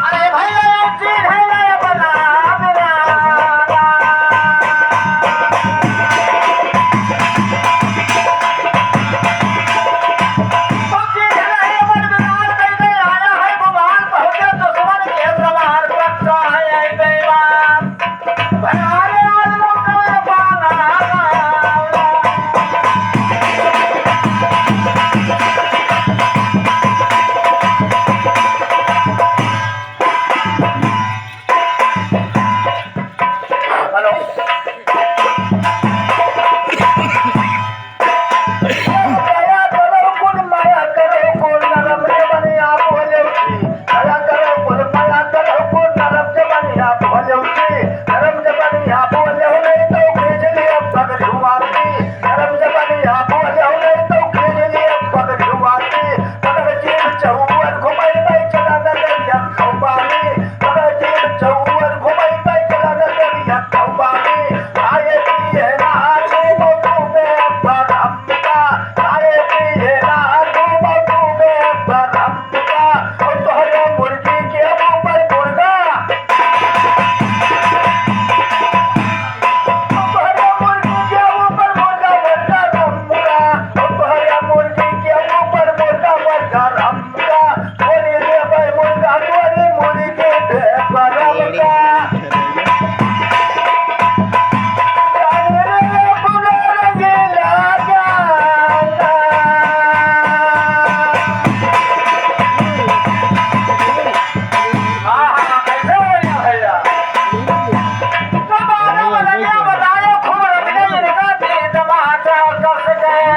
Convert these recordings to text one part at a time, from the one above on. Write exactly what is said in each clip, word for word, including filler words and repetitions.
अरे भैया, एक चीज है ना, ये बता, बता। तो चीज है ना, ये बड़ बीमार कैसे आया है गुमान, पहुंचे दुश्मन के सवार, पक्का है ये बेईमान।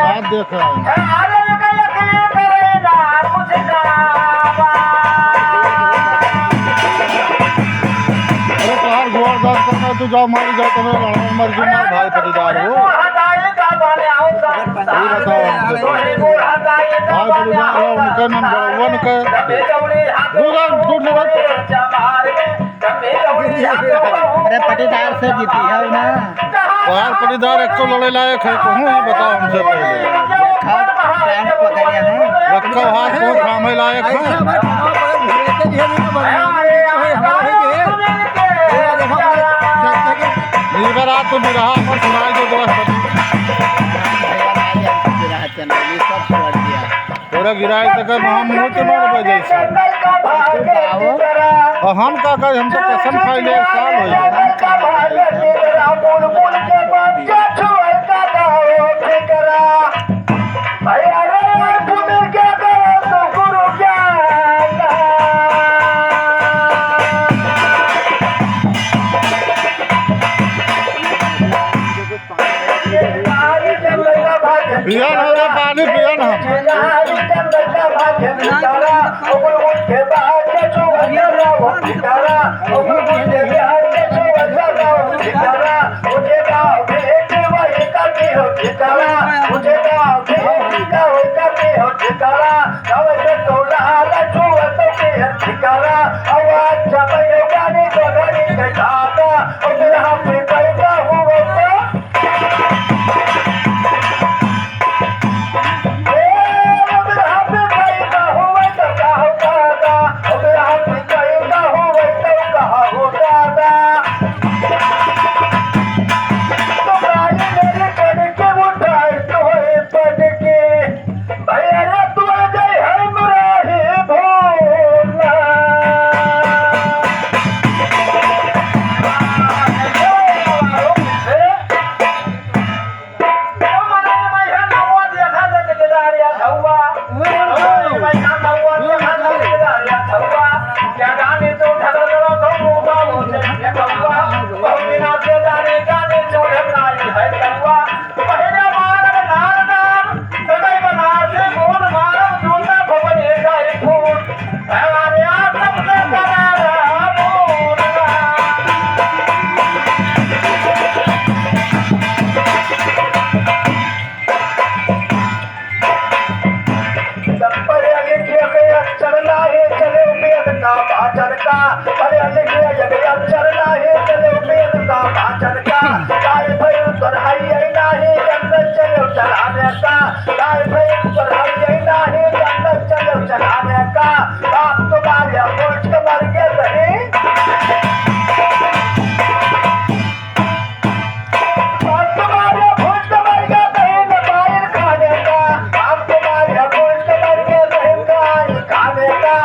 बात देखा। अरे तोहार गोड़ दर्द करता, तू जाओ मारी जाओ, तुम्हें लड़ाई मर गई, मार भाई पटीदार हो। ये बताओ हमसे। भाई पटीदार हो, उनके नाम गड़वन के। दूर, दूर निकल। अरे पटीदार से जीती है ना। तोहार पटीदार एको लड़े लायक है, कहूँ ही बताओ हमसे पहले। देखा, कान पकड़े हैं। एको हाथ को थामे लायक है। नीगर आ तो बिरहा पर सुनाई दे दोस्त। बिरहा चैनल, ये सब छोड़ दिया। तोरा गिराए तक हम मुँह के मारबे जैसे। और हम का करी, हम तो कसम खाई ले, साल हो गया। पियन हो रे, पानी पियन हम। पढ़े लिखे के अक्षर नाही चले वेद का वाचन का, पढ़े लिखे के अक्षर नाही चले वेद का वाचन का, काय भई पढ़ाई नाही जंगल चले चलाने का, काय भई पढ़ाई नाही जंगल चले चलाने का, बाप तुम्हारे भूत मर गया नहीं। बाप तुम्हारे भूत मर गया नहीं, न पायल खाने का। बाप तुम्हारे भूत मर गया नहीं, न पायल खाने का।